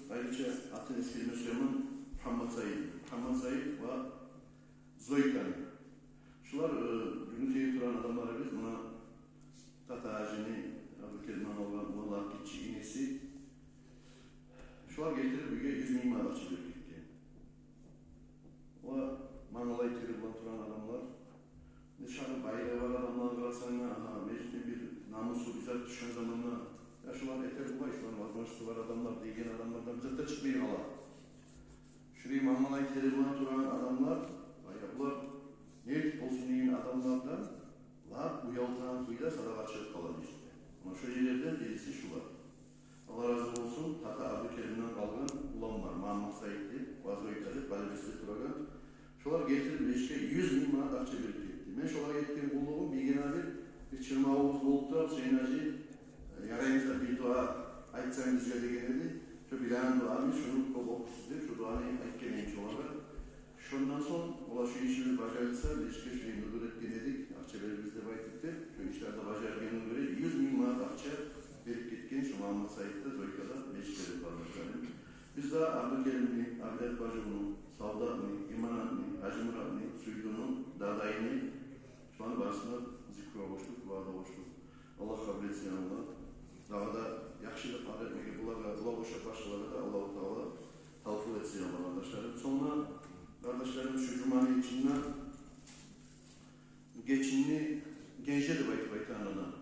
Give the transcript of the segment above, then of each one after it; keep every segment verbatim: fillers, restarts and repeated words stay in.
Айрыча атын эсгерме сюемен Мухаммад Саид. Мухаммад Саид ва Зойканы. Шулар, э, бюгюн тюгюл турагъан адамлар эди. Муна Тата-Гьажини, Абдулкеримден къалгъан уланлар, гиччи инеси. Шулар гелтирип уьйге юз минг манат акъча берип гетген. Ва мангалай тери булан турагъан адамлар, нечакъы байлыгъы бар адамланы къарасанг, агьа, межитни бир намусу, иззаты тюшген заманда, я шулар этер булай, шуланы возможности бар адамлар деген адамлардан бир зат да чыкъмай къала. Шулай мангалай тери булан турагъан адамлар, ва я булар не этип болсун деген адамлардан лап уялтагъан кюйде садагъа чыгъып къала межитге. Муна шо ерлерден бириси шулар. Аллагь рази болсун, Тата Абдулкеримден къалгъан улан бар, Мухаммад Саид деп, ва Зойка деп, Къалибекде турагъан. Шолар гелтирип межитге юз минг манат акъча берип гетди. Мен шолагъа этген къуллугъум биргине бир, бир чырмавубуз болуп тура, Гьюсейин-гьажи, э, яраймыса бир дуа айтсанг бизге деген эди. Шо билеген дуабыз, шону кёп охуйсуз деп, шо дуаны айтгъан эдим шолагъа. Шондан сонг олар шо ишибиз бажарылса, межитге шулай нюгюр этген эдик, акъча беребиз деп айтып деп, шо ишлер де бажарылгъангъа гёре, юз минг манат акъча берип гетген шо Мухаммад Саид де, Зойка да межитге деп, къардашларым. Биз де Абдулкеримни, Абилат баживну, Савдатны, Иманатны, Гьажимуратны, Сюйдюню, Дадайны, шуланы барысын да зикругъа къошдукъ, дуагъа да къошдукъ. Аллагь къабул этсин, я Аллагь. Дагъы да яхшылыкълар этмеге булагъа, булагъа ошап башгъалагъа да Аллагьу Таала тавфикъ этсин, я Аллагь, къардашларым. Сонг да, къардашларым, шу жуманы ичинде гечинни генже деп айтып айтагъан адам.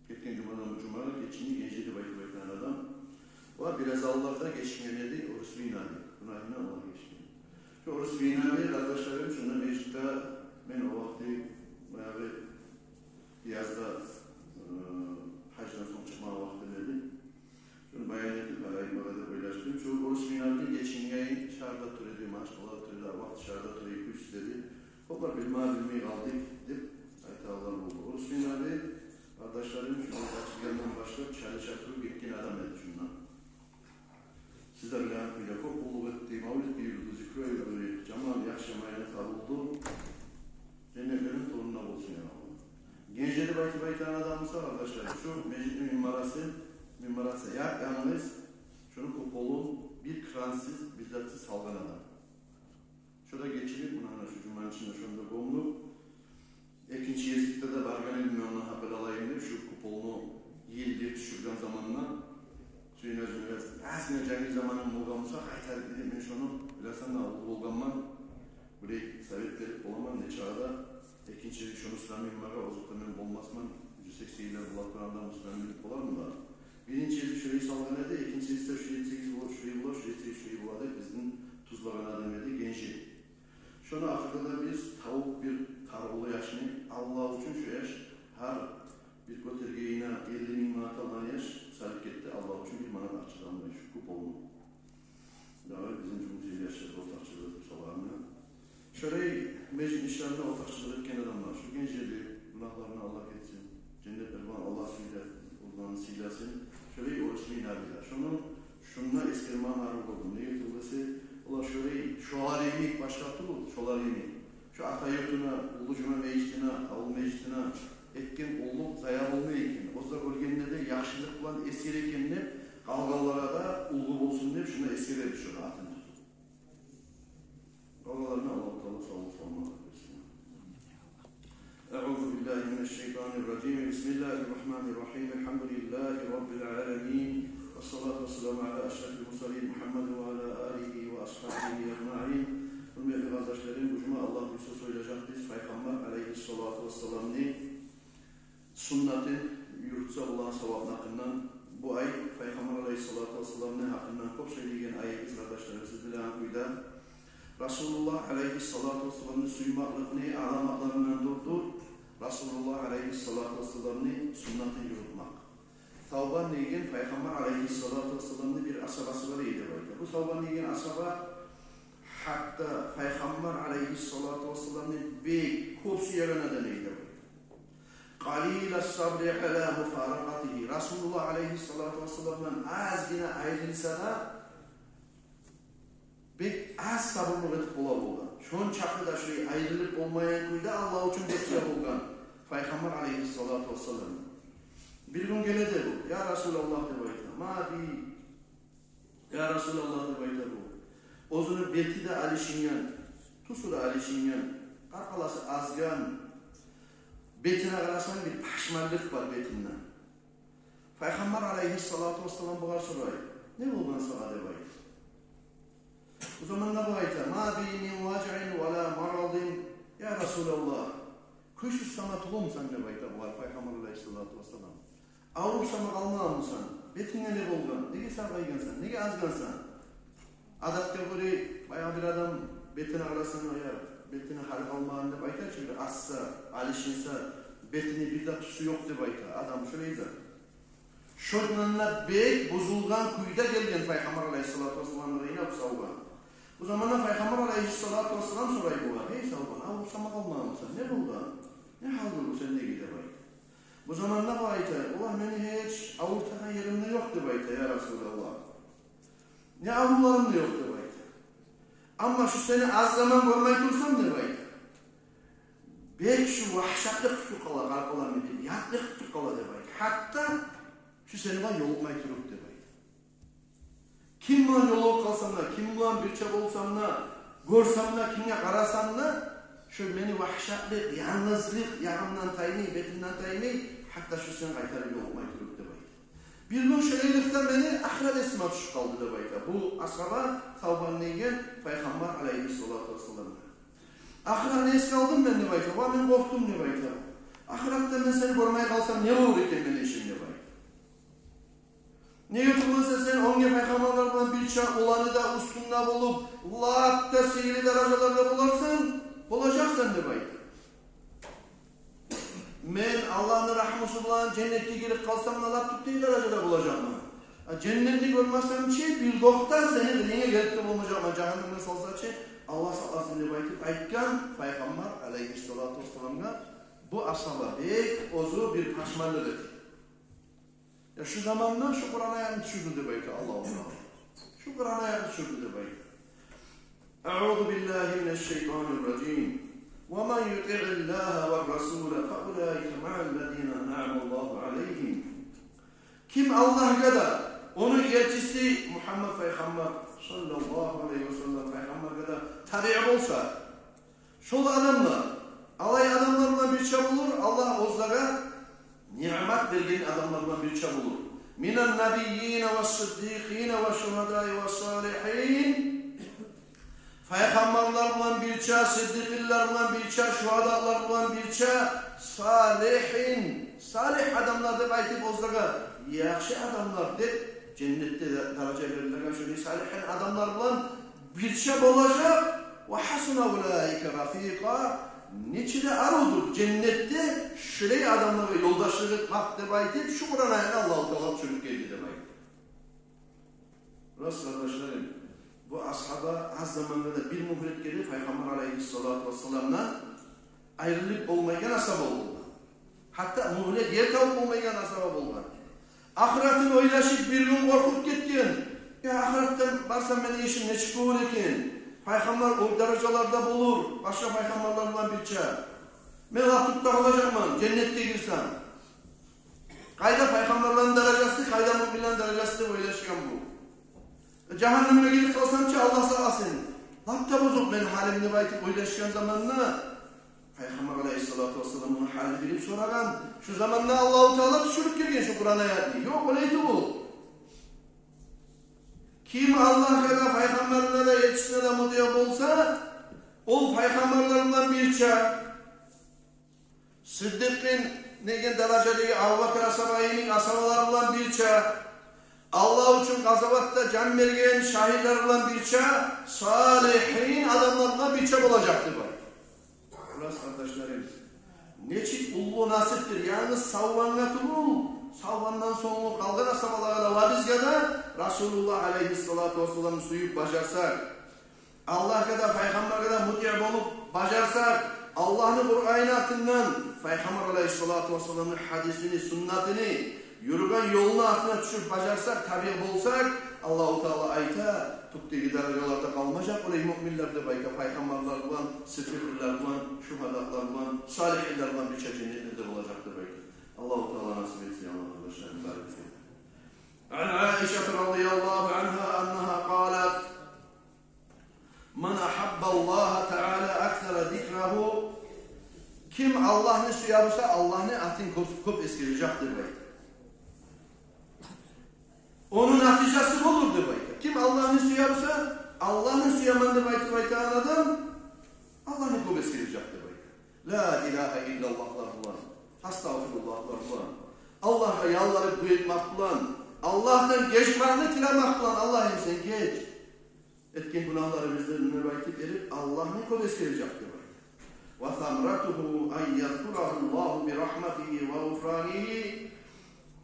Гетген жумадан бу жумагъа гечинни генже деп айтып айтагъан адам. Ва бираз алда да гечинген эди Урусбийни аби. Гюнагьындан Аллагь гечсин. Шу Урусбийни аби, къардашларым, шунда межитде мен о вакъти баягъы язда, э, гьаждан сонг чыкъмагъан вакътим эди. Шуну баян этип, баян этейим деп ойлашдым. Шу Урусбийни аби гечинген шагьарда тура эди, машгъалада тура эди, вакъти шагьарда тура эди, кюйсюз эди. Олар билмей, билмей къалдыкъ деп айтагъанлар болду. Урусбийни аби, къардашларым, шунда ачылгъандан башлап чалыша туруп гетген адам эди шунда. Сиз де билеген кюйде, кёп къуллукъ этди, мавлидге юрюдю, зикругъа юрюдю, жаман яхшы майна табулду. Женнетлеринг тёбюнде болсун, я Аллагь. Генже деп айтып айтагъан адам буса, къардашлар, шу межитни минарасы, минарасы яп-янгыз, шуну куполун бир крансыз, бир затсыз салгъан адам. Шо да гечинип, муна, муна шу жуманы ичинде шонда гёмюлюп, экинчи гезикде де баргъан эдим мен, ондан гьабар алайым деп, шу куполну йылдыр тюшюрген заманда, Гьюсейин-гьажи, бираз, азгъына жангы заманым болгъан буса, къайтарып берип, мен шону, билесен де, уллу болгъанман, билей, совет берип боламан, нечакъы да. Экинчи гезик шону сюймеймен, магъа, озокъда, мен болмасман, уьч юз сексен йыллар бола тургъан адам, сюймеймен боларман да. Биринчи гезик шолай салгъан эди, экинчи гезик де шолай этсегиз бола, шолай бола, шолай этсегиз шолай бола деп, бизин тюзлеген адам эди, генже. Шону ахырда да биз тавуп бир тар уллу яшны, Аллагь учун, шо яш гьар бир гётергенине элли минг манат алгъан яш салып гетди, Аллагь учун, бир манат акъча да алмай, шу куполну. Дагъы бизин жумуш ери яшлар ортакъчылыкъ этип салгъаны. Шолай межит ишлерине ортакъчылыкъ этген адамлар, шу генжени гюнагьларына Аллагь гечсин, женнетлер булан Аллагь сыйла-, оланы сыйласын. Шолай Урусбийни аби де. Шону шунда эсгермеге арив гёрдюм. Неге тюгюл десе, олар шолай, шолар йимик башгъа тюгюл, шолар йимик. Шу ата юртуна, уллу жума межитине, авул межитине этген къуллукъ зая болмай экен. Оьзлер оьлгенде де яхшылыкъ булан эсгере экен деп, къалгъанлагъа да уьлгю болсун деп, шунда эсгере эди шону атын тутуп. Къалгъанларына Аллагьу Таала савлукъ, саламатлыкъ берсин. أعوذ بالله من الشيطان الرجيم. بسم الله الرحمن الرحيم. الحمد لله رب العالمين. والصلاة والسلام على أشرف المرسلين محمد وعلى آله وأصحابه أجمعين. Гьюрметли къардашларым, бу жума Аллагь буюрса сёйлежекбиз Пайхаммар алайгьиссалату вассаламны суннатын юрютсе болагъан савабын гьакъындан. Бу ай Пайхаммар алайгьиссалату вассаламны гьакъындан кёп сёйлейген айыбыз, къардашларым, сиз билеген кюйде. Расулуллагь алайгьиссалату вассаламны сюймекликни аламатларындан дурдур Расулуллагь алайгьиссалату вассаламны суннатын юрютмек. Савбан деген Пайхаммар алайгьиссалату вассаламны бир асгьабасы бар эди деп айта. Бу Савбан деген асгьаба гьатта Пайхаммар алайгьиссалату вассаламны бек кёп сюеген адам эди деп айта. قليل الصبر على مفارقته. Расулуллагь алайгьиссалату вассаламдан азгъына айрылса да, бек аз сабурлукъ этип бола болгъан. Шончакъы да шолай айрылып болмайгъан кюйде Аллагь учун бек сюе болгъан Пайхаммар алайгьиссалату вассалам. Бир гюн геле де бу, я Расулаллагь деп айта, ма бир Я Расулаллагь, деп айта бу, оьзюню бети де алышынгъан, тюсю де алышынгъан, къаркъарасы азгъан, бетине къарасанг, бир пашманлыкъ бар бетинде. Пайхаммар алайгьиссалату вассалам бугъар сорай: «Не болгъан сагъа?» — деп айта. Бу заманда бу айта: «Ма би мин важаин ва ла марадин, я Расулаллагь». Кюйсюз сама тюгюлмюсен, деп айта бугъар Пайхаммар алайгьиссалату вассалам. Авруп сама къалмагъанмысан? Бетинге не болгъан? Неге саргъайгъансан? Неге азгъансан? Адатгъа гёре, баягъы бир адам бетине къарасанг, я, бетине гьал къалмагъан деп айта чы, бир азса, алышынса, бетини бир де тюсю ёкъ деп айта. Адам шолай зат. Шондан да бек бузулгъан кюйде гелген Пайхаммар алайгьиссалату вассаламгъа къыйнап Савбан. Бу заманда Пайхаммар алайгьиссалату вассалам сорай бугъар: «Гьей Савбан, авруп сама къалмагъанмысан? Не болгъан? Не гьал гёрюп сен неге?» — деп айта. Бу заманда бу айта: «Валлагь, мени гьеч авуртагъан ерим де ёкъ, — деп айта, — я Расулаллагь. Не авруларым да ёкъ, — деп айта. — Амма шу сени аз заман гёрмей турсам, — деп айта, — бек шу вагьшатлыкъ тутуп къала, къаркъарамны бир ятлыкъ тутуп къала, — деп айта, — гьатта шу сени булан ёлукъмай туруп, — деп айта. — Ким булан ёлугъуп къалсам да, ким булан бирче болсам да, гёрсем де, кимге къарасам да, шу мени вагьшатлыкъ, янгызлыкъ ягъымдан таймай, бетимден таймай, гьатта шу сен къайтарып ёлукъмай туруп, — деп айта. — Бир гюн шолайлыкъда мени ахырат эсиме тюшюп къалды, — деп айта бу асгьаба Савбан деген Пайхаммар алайгьиссалату вассаламгъа. — Ахыратны эсге алдым мен, — деп айта, — ва мен къоркъдум, — деп айта. — Ахыратда мен сени гёрмей къалсам, не болур экен мени ишим? — деп айта. — Неге тюгюл эсе, сен оьнге пайхаммарлар булан бирче, уланы да, уьстюнг де болуп, лап да сыйлы даражаларда боларсан, болажакъсан, — деп айта. — Мен Аллагьны рагьмусу булан женнетге гирип къалсам да, лап тюпдеги даражада болажакъман. А женнетни гёрмесем чи, бир докъда сени къырыйынга гелип де болмажакъман, жагьаннемге салса чы, Аллагь сакъласын, — деп айтып айтгъан Пайхаммар алайгьиссалату вассаламгъа бу асгьаба. Бек оьзю бир пашманлыкъ этип. Я шу заманда шу Къуран аятны тюшюрдю деп айта Аллагьу Таала. Шу Къуран аятны тюшюрдю деп айта. أعوذ بالله من الشيطان الرجيم. ومن يطع الله والرسول فأولئك مع الذين أنعم الله عليهم. Ким Аллагьгъа да, ону элчиси Мугьаммад пайхаммар, саллаллагьу алайгьи ва саллам, пайхаммаргъа да табиъ болса, шол адамлар, алай адамлар булан бирче болур Аллагь оьзлеге ниъмат берген адамлар булан бирче болур. من النبيين والصديقين والشهداء والصالحين. Пайхаммарлар булан бирче, сиддикъинлер булан бирче, шугьадалар булан бирче, салигьин, салигь адамлар деп айтып оьзлеге, яхшы адамлар деп, женнетде даража берилеген шолай салигьин адамлар булан бирче болажакъ. وحسن أولئك رفيقا. Нечик де арувдур женнетде шолай адамлагъа ёлдашлыкъ этмек деп айтып, шу Къуран аятны Аллагьу Таала тюшюрюп гелди деп айта. Рас, къардашларым, бу асгьаба аз замангъа да бир мюгьлетге де Пайхаммар алайгьиссалату вассаламдан айрылып болмайгъан асгьаба болгъан. Гьатта мюгьлет ер табып болмайгъан асгьаба болгъан. Ахыратын ойлашып, бир гюн къоркъуп гетген. Я, ахыратда барсам, мени ишим нечик болур экен? Пайхаммар о даражаларда болур, башгъа пайхаммарлар булан бирче. Мен лап тюпде къалажакъман, женнетге гирсем. Къайда пайхаммарланы даражасы, къайда муъминлени даражасы деп ойлашгъан бу. Жагьаннемге гирип къалсам чы, Аллагь сакъласын, лап да бузукъ мени гьалим деп айтып ойлашгъан заманда, Пайхаммар алайгьиссалату вассалам ону гьалын билип сорагъан. Шу заманда Аллагьу Таала тюшюрюп гелген шу Къуран аятны. Ёкъ, олай тюгюл. Ким Аллагьгъа да, пайхаммарына да, элчисине де мутиъ болса, ол пайхаммарлар булан бирче, сиддикъин деген даражадагъы Абубакр асгьаба йимик асгьабалар булан бирче, Аллагь учун къазаватда жан берген шагьидлер булан бирче, салигьин адамлар булан бирче болажакъ деп айта. Рас, къардашларым, нечик уллу насипдир, янгыз Савбангъа тюгюл, Савбандан сонггъу къалгъан асгьабалагъа да ва бизге де Расулуллагь алайгьиссалату вассаламны сююп бажарсакъ, Аллагьгъа да, пайхаммаргъа да мутиъ болуп бажарсакъ, Аллагьны Къураны атындан, Пайхаммар алайгьиссалату вассаламны гьадисини, суннатыны, юрюген ёлуну атына тюшюп бажарсакъ, табиъ болсакъ, Аллагьу Таала айта, тюпдеги даражаларда къалмажакъ олай муъминлер деп айта, пайхаммарлар булан, сиддикъинлер булан, шугьадалар булан, салигьинлер булан бирче женнетлерде болажакъ деп айта. Аллагьу Таала насип этсин, Аллагь, къардашларым, барыбызгъа. عن عائشة رضي الله عنها أن Аллагьны сюе буса, Аллагьны атын кёп, кёп эсгережек деп айта. Ону натижасы болур деп айта. Ким Аллагьны сюе буса, Аллагьны сюемен деп айтып айтагъан адам Аллагьны кёп эсгережек деп айта. Ла илагьа иллаллагьлар булан, астагъфируллагьлар булан, Аллагьгъа ялбарып дуа этмек булан, Аллагьдан гечмекни тилемек булан, Аллагьым, сен геч. Этген гюнагьларыбызны деп айтып берип, Аллагьны кёп эсгережек деп айта. Ва самратугьу ан язкурагьуллагьу би рагьматигьи ва гъуфранигьи.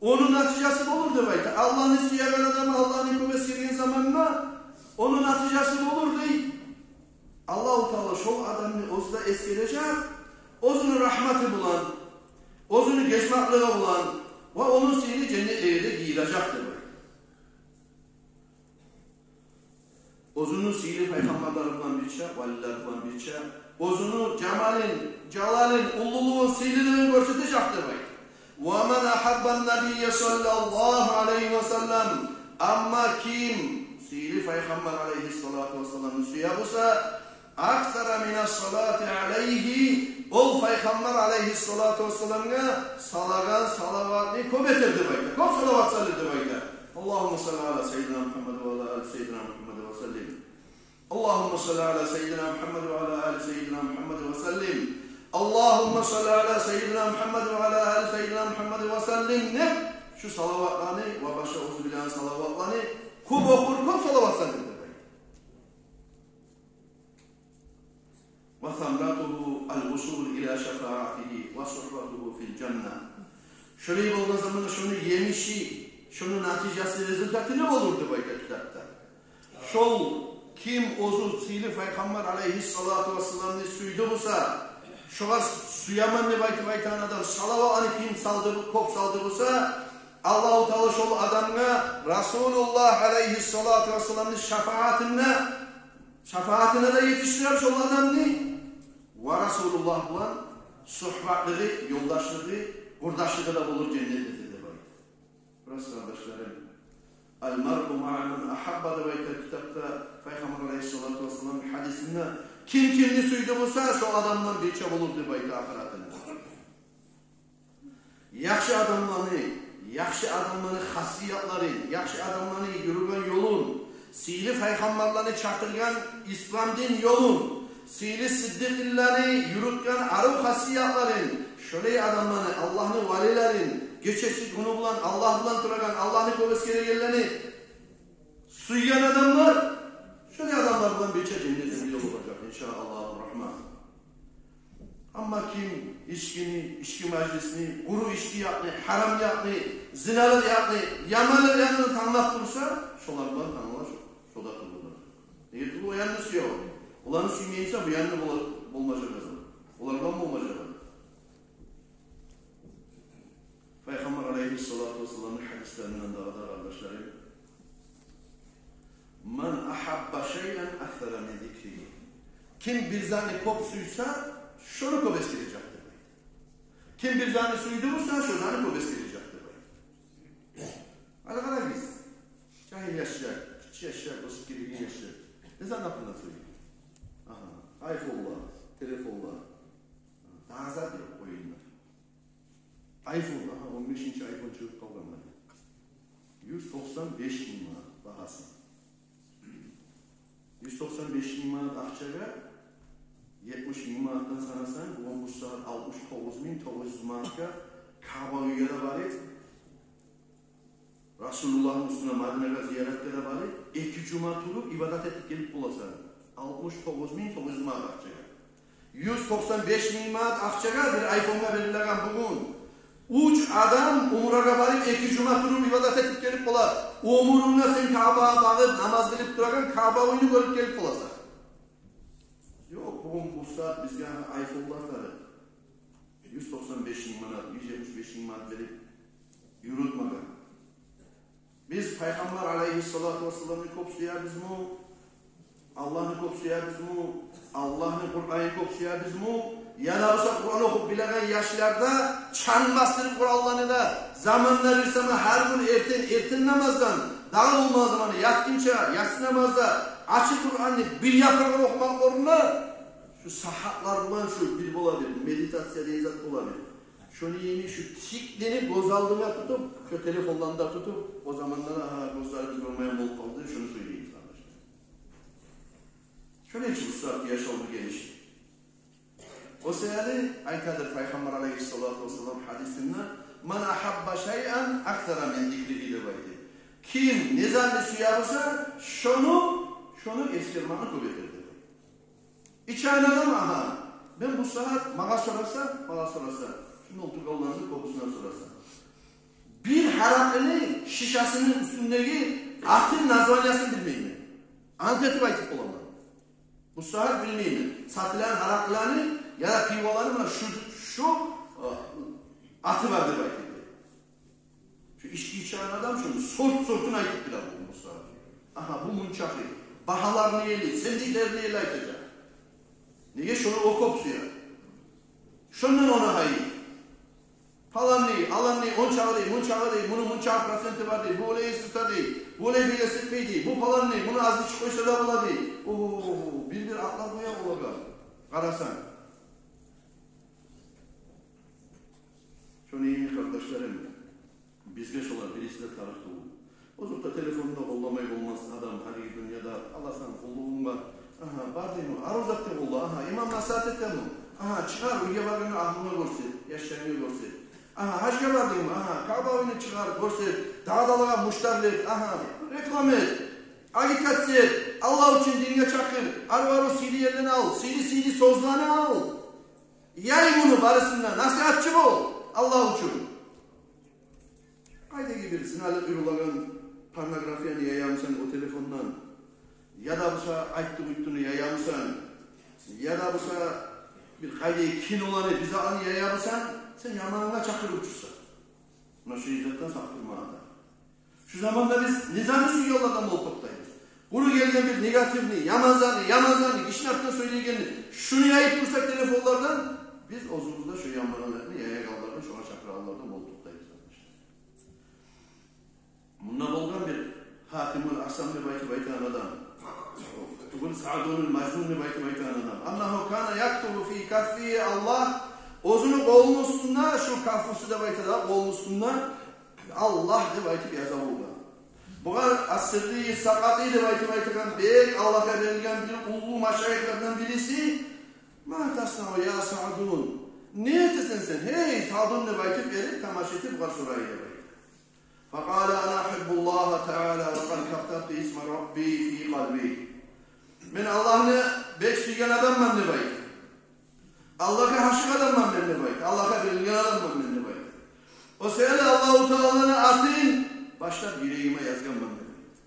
Ону натижасы болур деп айта. Аллагьны сюеген адам Аллагьны кёп эсгерген заманда ону натижасы болур дей. Аллагьу Таала шол адамны оьзю де эсгережек, оьзюню рагьматы булан, оьзюню гечмеклиги булан ва ону сыйлы женнетлеге де гийирежек деп айта. Оьзюню сыйлы пайхаммарлары булан бирче, валилер булан бирче, оьзюню жамалын, жалалын, уллулугъун, сыйлылыгъын гёрсетежек деп айта. Ва ман агьаббан набийя саллаллагьу алайгьи ва саллам. Амма ким сыйлы пайхаммар алайгьиссалату вассаламны сюе буса, аксара минас салати алайгьи, ол пайхаммар алайгьиссалату вассаламгъа салагъан салаватны кёп этер деп айта. Кёп салават салыр деп айта. Аллагьумма салли ала сайидина Мухаммад ва ала али сайидина Мухаммад ва саллим. Аллагьумма салли ала сайидина Мухаммад ва ала али сайидина Мухаммад ва саллим. Аллагьумма салли ала сайидина Мухаммад ва ала али сайидина Мухаммад ва саллим деп, шу салаватланы ва башгъа оьзю билеген салаватланы кёп охур, кёп салават салыр деп айта. Ва самратугьу ал-вусул ила шафаатигьи ва сугьбатугьу фил жанна. Шолай болгъан заманда шону емиши, шону натижасы, результаты не болур деп айта китапда. Шол ким оьзю сыйлы пайхаммар алайгьиссалату вассаламны сюйдю буса, шогъар сюемен деп айтып айтагъан адам салаватланы ким салды, кёп салды буса, Аллагьу Таала шол адамгъа Расулуллагь алайгьиссалату вассаламны шафаатына Шафаатына да етишдирер шол адамны. Ва Расулуллагь булан сугьбатлыгъы, ёлдашлыгъы, къурдашлыгъы да болур женнетлерде деп айта. Бираз, къардашларым, ал-маръу маъа ман агьабба деп айта китапда, Пайхаммар алайгьиссалату вассаламны гьадисинде, ким кимни сюйдю буса, шо адам булан бирче болур деп айта ахыратында. Яхшы адамланы, яхшы адамланы хасиятларын, яхшы адамланы юрюген ёлун, сыйлы пайхаммарланы чакъыргъан ислам дин ёлун, сыйлы сиддикъинланы юрютген арив хасиятларын, шолай адамланы, Аллагьны валилерин, гечеси гюню булан Аллагь булан турагъан, Аллагьны кёп эсгерегенлени сюйген адамлар, шолай адамлар булан бирче женнетде бирче болажакъ, иншааллагьу рагьман. Амма ким ичкини, ички мажлисни, къуру ички якъны, гьарам якъны, зиналыкъ якъны, яманлыкъ якъны танглап турса, шолар булан танглаш, шо да тюгюл. Неге тюгюл, о янны сюе о. Оланы сюймей буса, бу янны бола-, болмажакъ эди. Олар булан болмажакъ эди. Пайхаммар алайгьиссалату вассаламны гьадислеринден дагъы да, къардашларым, ман агьабба шайъан аксара мин зикригьи. Ким бир затны кёп сюйсе, шону кёп эсгережек деп айта. Ким бир затны сюйдю буса, шо затны кёп эсгережек деп айта. Гьали къарагъыз, жагьил яшлар, гиччи яшлар, оьсюп гелеген яшлар не затны гьакъында сёйлей? Агьа, айфонлар, телефонлар. Дагъы зат ёкъ, оюнлар. Айфон, агьа, он бешинчи айфон чыгъып къалгъан гьали. Юз токъсан беш минг манат багьасы. Юз токъсан беш минг манат акъчагъа, етмиш минг манатдан санасанг, бугюн бу сагьат алтмыш тогъуз минг тогъуз юз манатгъа Каъба уьйге де барып, Расулуллагьны уьстюне Мадинагъа зияратгъа да барып, эки жума туруп ибадат этип гелип боласан. Алтмыш тогъуз минг тогъуз юз манат акъчагъа. Юз токъсан беш минг манат акъчагъа бир айфонгъа берилеген бугюн. Уьч адам умрагъа барып, эки жума туруп ибадат этип гелип бола. Оьмюрюнгде сен Каъбагъа багъып намаз къылып турагъан Каъба уьйню гёрюп гелип боласан. Ёкъ, бугюн бу сагьат бизге айфонлар тарыкъ. Юз токъсан беш минг манат, юз етмиш беш минг манат берип юрютмеге. Биз Пайхаммар алайгьиссалату вассаламны кёп сюебизми? Аллагьны кёп сюебизми? Аллагьны, Къуранны кёп сюебизми? Яда буса Къуран охуп билеген яшларда чан басдырып Къуранланы да, заман берилсе, гьар гюн эртен, эртен намаздан, дагъы болмагъан заманда ятгъынча ясси намазда ачып Къуранны бир япырыгъын охумакъ орнуна, Шу сагьатлар булан шу бир бола бир, медитация деген зат бола бир. Шону йимик шу тикленип, гёз алдынга тутуп, шу телефонланы да тутуп, о заманда да, агьа, гёзлерибиз гёрмейген болуп къалды, шону сёйлейбиз, къардашлар. Шону учун бу сагьат яшав бир гелиши. О саялы айтадыр Пайхаммар алейгьиссалату вассалам гьадисинде: «Ман агьабба шайъан аксара мин зикригьи», — деп айта. Ким не затны сюе буса, шону, шону эсгермекни кёп этер, деп айта. Ичеген адам, агьа, мен бу сагьат магъа сораса, магъа сораса, шунда олтургъанланы кёбюсюне сораса, бир гьаракъыны шишасыны уьстюндеги атын, названиясын билмеймен. Ант этип айтып боламан. Бу сагьат билмеймен. Сатылагъан гьаракъыланы яда пиволаны муна шу, шу, э, аты бар деп айтып. Шу ички ичеген адам шону сорт-сортун айтып биле бу, бу сагьат. Агьа, бу мунчакъы, багьаларын эли, сендиклерин эли айтажакъ. Неге, шону о кёп сюе. Шондан ону гьайы. Паланны, аланны, ончакъы дей, мунчакъы дей, муну мунчакъы проценти бар дей, бу олай эсирте дей, бу олай бек эсиртмей дей, бу паланны, муну азынчыкъ къойса да бола дей. О, бир-бир атлар къоя олагъа. Къарасанг. Шону йимик, къардашларым, бизге шолар бириси де тарыкъ тюгюл. Озокъда, телефонну да къолламай болмас адам, гьалиги дюньяда аласан къуллугъунг бар. Агьа, бар дейми, арив зат да къолла, агьа, имам насигьат этеми? Агьа, чыгъар, уьйге баргъанда агьлюнге гёрсет, яшларынга гёрсет. Агьа, гьажгъа бар дейми? Агьа, Каъба уьюню чыгъар, гёрсет, дагъы да алагъа муштар бер, агьа, реклама эт, агитация эт, Аллагь учун динге чакъыр, арив-арив сыйлы ерлени ал, сыйлы-сыйлы сёзлени ал. Яй муну барысын да, насигьатчы бол Аллагь учун. Къайдагъы бир зиналыкъ юрюлеген порнографияны яямысан о телефондан? Яда буса айтды-уьйттюню яямысан? Яда буса бир къайдагъы киноланы, бизагьаны яямысан? Сен ямангъа чакъырывчусан. Муна шу затдан сакъ турмагъа да. Шу заманда биз не затны сюйгенлерден болуп токътайбыз? Къуру гелген бир негативный, яман затны, яман затны, гишини артындан сёйлейгенни, шуну яйып турсакъ телефонлардан, биз оьзюбюз де шу яман затны яягъанлардан, шогъар чакъырагъанлардан болуп токътайбыз, къардашлар. Мунда болгъан бир Гьатимул Асам деп айтып айтагъан адам, тюгюл, Саъдунул Мажнун деп айтып айтагъан адам. Аннагьу кана яктубу фи каффигьи Аллагь, оьзюню къолуну уьстюнде, шу каффусу деп айтагъан къолуну уьстюнде Аллагь деп айтып яза болгъан. Бугъар Ас-Сиррийи Сакъатий деп айтып айтагъан бек Аллагьгъа берилген бир уллу машайихлерден бириси: «Ма таснау я Саъдун?» Не этесен сен, гьей Саъдун, деп айтып берип, тамаша этип, бугъар сорай деп айта. Факъала: «Ана угьиббуллагьа таала ва къад каттабту исма Рабби фи къалби». Мен Аллагьны бек сюйген адамман деп айта. Аллагьгъа гьашыкъ адамман мен деп айта. Аллагьгъа берилген адамман мен деп айта. О саялы Аллагьу Тааланы атын башлап юрегиме язгъанман деп айта.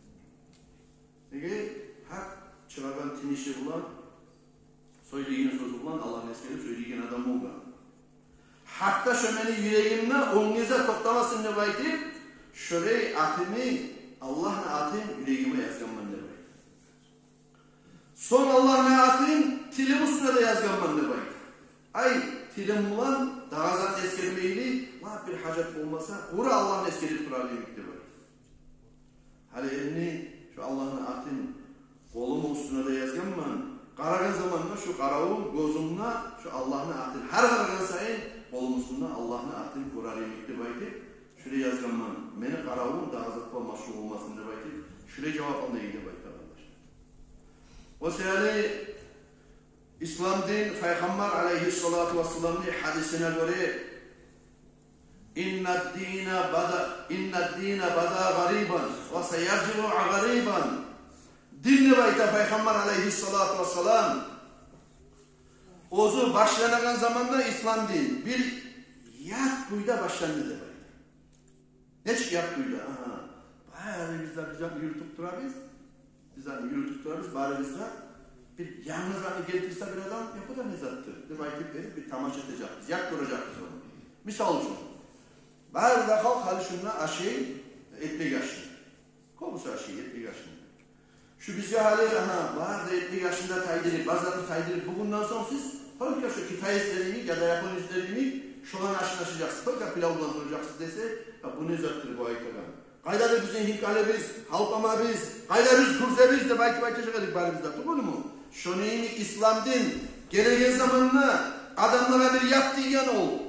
Неге? Гьакъ чыгъаргъан тыныши булан, сёйлейген сёзю булан Аллагьны эсгерип сёйлейген адам болгъан. Гьатта шо мени юрегимде оьнге зат токътамасын деп айтып, шолай атымны, Аллагьны атын юрегиме язгъанман деп айта. Сонг Аллагьны атын тилим уьстюне де язгъанман деп айта. Ай, тилим булан дагъы зат эсгермейли, ва бир гьажат болмаса, къуру Аллагьны эсгерип турар эдик деп айта. Гьали энни шо Аллагьны атын къолумну уьстюне де язгъанман. Къарагъан заманда шо къаравум, гёзюмде шо Аллагьны атын, гьар къарагъан сайын къолумну уьстюнде Аллагьны атын гёрер эдик деп айтып, шулай язгъанман. Мени къаравум дагъы зат булан машгъул болмасын деп айтып, шулай жавап алды деп айта, къардашлар. О саялы Ислам дин, Пайхаммар алейгьиссалату вассаламны гьадисине гёре: «Иннад дина бада, иннад дина бада гъарибан ва саяржиу гъарибан». Дин, деп айта Пайхаммар алейгьиссалату вассалам, оьзю башланагъан заманда ислам дин бир ят кюйде башланды деп айта. Нечик ят кюйде? Агьа. Барыбыз да бир затны юрютюп турабыз. Бир затны юрютюп турабыз, барыбыз да. Бир янгы затны гелтирсе бир адам, «Я, бу да не затдыр?» деп айтып берип, бир тамаша этежекбиз, ят гёрежекбиз ону. Мисал учун, бары да халкъ гьали шунда ашай, экмек ашай. Кёбюсю ашай экмек ашай. Шу бизге гьали, агьа, бары да экмек ашын да тайдырып, бары затны тайдырып, бугюнден сонг сиз только шу китаецлер йимик яда японецлер йимик шоланы ашын ашажакъсыз, только пилав булан туражакъсыз десе, «Я, бу не затдыр бу айтагъан? Къайдадыр бизин гьинкалыбыз, гьалпамабыз, къайда биз гюрзебиз?» деп айтып айтажакъ эдик барыбыз да, тюгюлмю? Шону йимик ислам дин Гелеген заманда адамлагъа бир ят тийген ол.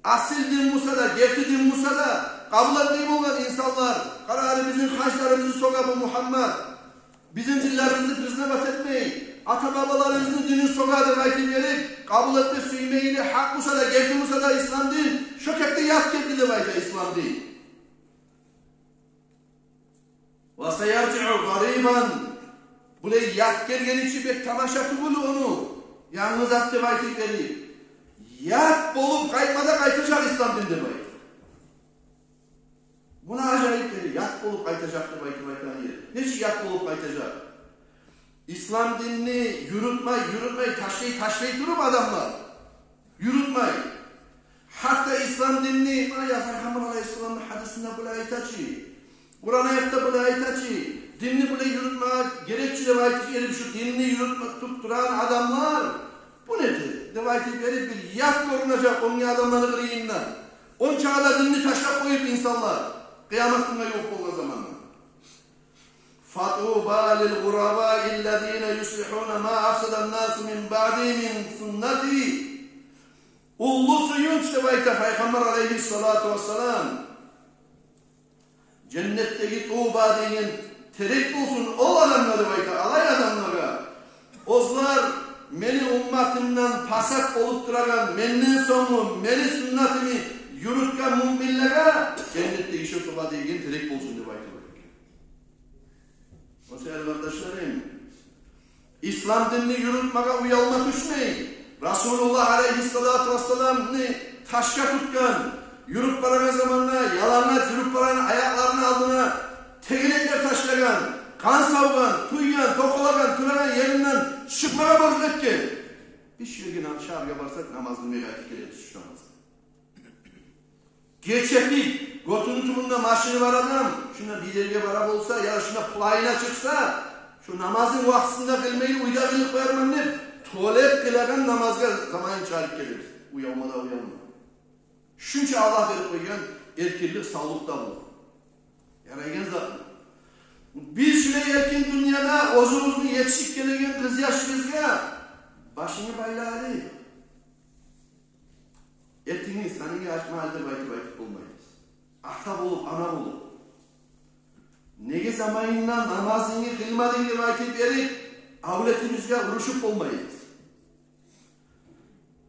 Асил дин буса да, герти дин буса да, къабул этмей болгъан инсанлар. Къара, гьали бизин ханчларыбызны сога бу Мугьаммат. Бизин динлерибизни признавать этмей, ата-бабаларыбызны динин сога деп айтып берип, къабул этме сюймейли, гьакъ буса да, герти буса да ислам дин, шо кепде ят гелди деп айта ислам дин. Ва саяржиъу гъарибан. Булай ят гелгени чи бек тамаша тюгюл ону. Янгы зат деп айтып берип, ят болуп къайтма да къайтажакъ ислам дин деп айта. Муна ажайып ери, ят болуп къайтажакъ деп айтып айтагъан ер. Нечик ят болуп къайтажакъ? Ислам динни юрютмей, юрютмей, ташлай, ташлай туруп адамлар. Юрютмей. Гьатта ислам динни, муна я Пайхаммар алайгьиссаламны гьадисинде булай айта чы, Къуран аятда булай айта чы, динни булай юрютме герек чи деп айтып, гелип шу динни юрютме туруп турагъан адамлар, бу неди деп айтып берип, бир ят гёрюнежек оьнге адамланы къырыйындан. Онча да динни ташлап къоюп инсанлар, къыямат гюнге ювукъ болгъан заманда. Фатуба лил гъурабаи ллазина юслихуна ма афсадан насу мин баъди мин суннати. Уллу сююнч деп айта Пайхаммар алайгьиссалату вассалам. Женнетдеги туба деген терек болсун ол адамлагъа деп айта, алай адамлагъа. Оьзлер мени умматымдан пасат болуп турагъан, менден сонггъу мени суннатымны юрютген муъминлеге женнетдеги шо туба деген терек болсун деп айтып экен. О саялы, къардашларым, ислам динни юрютмеге уялма тюшмей, Расулуллагь алайгьиссалату вассаламны ташгъа тутгъан, юрюп барагъан заманда ялангач юрюп барагъан, аякъларыны алдына тегенеклер ташлагъан, къан савгъан, тюйген, токъалагъан, турагъан еринден чыкъмагъа борчлу этген. Биз шу ерге, шагьаргъа барсакъ, намаз къылмай къайтып гелебиз, уьч намаз. Гече тик, гётюню тюбюнде машини бар адам, шунда бир ерге бара болса, я шунда плайына чыкъса, шу намазны вакътисинде къылмай, уьйде къылып къоярман деп, тёлеп къылагъан намазгъа заманын чыгъарып гелебиз. Уялма да уялма. Шунча Аллагь берип къойгъан эркинлик, савлукъ да бу. Ярайгъан затмы? Биз шулай эркин дюньяда оьзюбюзню етишип гелеген къызъяшыбызгъа башынгны байла гьали, этинги, санынги ачма гьали деп айтып, айтып болмайбыз. Ата болуп, ана болуп. Неге заманында намазынгны къылмадынг деп айтып берип, авлетибизге урушуп болмайбыз.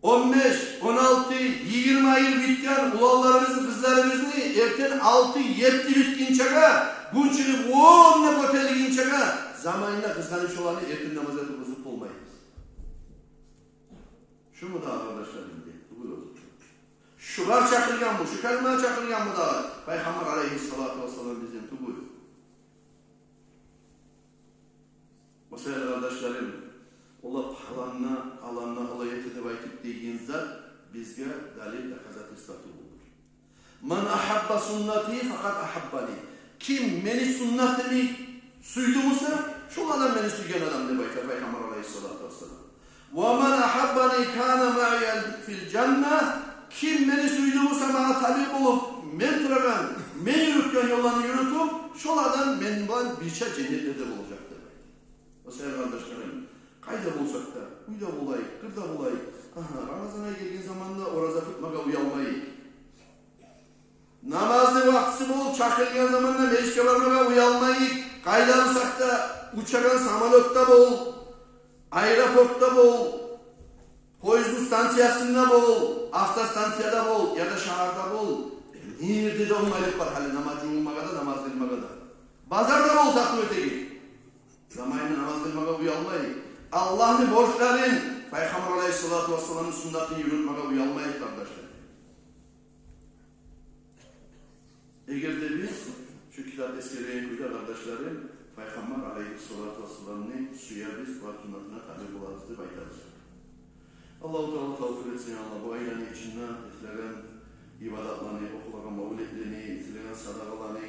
Он беш, он алты, йигирма йыл битген уланларыбызны, къызларыбызны эртен алты, етти битгинчеге, гюн чыгъып онда гётерилгинчеге, заманында къызгъанып шоланы эртен намазгъа тургъузуп болмайбыз. Шуму дагъы, къардашларым, деп тюгюл оьзю. Шугъар чакъыргъанмы, шу калимагъа чакъыргъанмы дагъы Пайхаммар алайгьиссалату вассалам бизин? Тюгюл. Масала, къардашларым, олар паланны, аланны олай эте деп айтып деген зат бизге далил, доказательство тюгюлдюр. Ман агьабба суннати факъад агьаббани. Ким мени суннатымны сюйдю буса, шол адам мени сюйген адам деп айта Пайхаммар алайгьиссалату вассалам. Ва ман агьаббани кана маи фил жанна. Ким мени сюйдю буса, магъа табиъ болуп, мен турагъан, мен юрютген ёлланы юрютюп, шол адам мен булан бирче женнетлерде болажакъ деп айта. О саялы, къардашларым, къайда болсакъ да, уьйде болайыкъ, къырда болайыкъ, агьа, Рамазан ай гелген заманда ораза тутмагъа уялмайыкъ. Намазны вакътиси болуп чакъырылгъан заманда межитге бармагъа уялмайыкъ. Къайда болсакъ да, учагъан самолётда бол, аэропортда бол, поездни станциясында бол, автостанцияда бол яда шагьарда бол. Не ерде де болмайлыкъ бар гьали намаз жувунмагъа да, намаз къылмагъа да. Базарда бол, сатыв этеген. Заманында намаз къылмагъа уялмайыкъ. Аллагьны борчларын, Пайхаммар алайгьиссалату вассаламны суннатын юрютмеге уялмайыкъ, къардашлар. Эгер де биз шу китап эсгерген кюйде, къардашларым, Пайхаммар алайгьиссалату вассаламны сюебиз ва суннатына табиъ болабыз деп айтабыз. Аллагьу Таала тавфикъ этсин, я Аллагь, бу айланы ичинде этилеген ибадатланы, охулагъан мавлетлени, этилеген садагъаланы,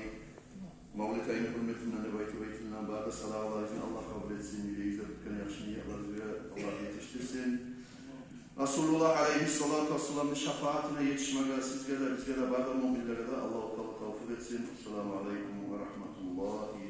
мавлет айны гьюрметинден деп айтып айтылгъан бары да садагъаларыбызны Аллагь къабул этсин, юрегибизде тутгъан яхшы ниятларыбызгъа Аллагь етишдирсин. Расулуллагь алайгьиссалату вассаламны шафаатына етишмеге сизге де, бизге де, бары да муъминлеге де Аллагьу Таала тавфикъ этсин. Ассаламу алайкум ва рагьматуллагьи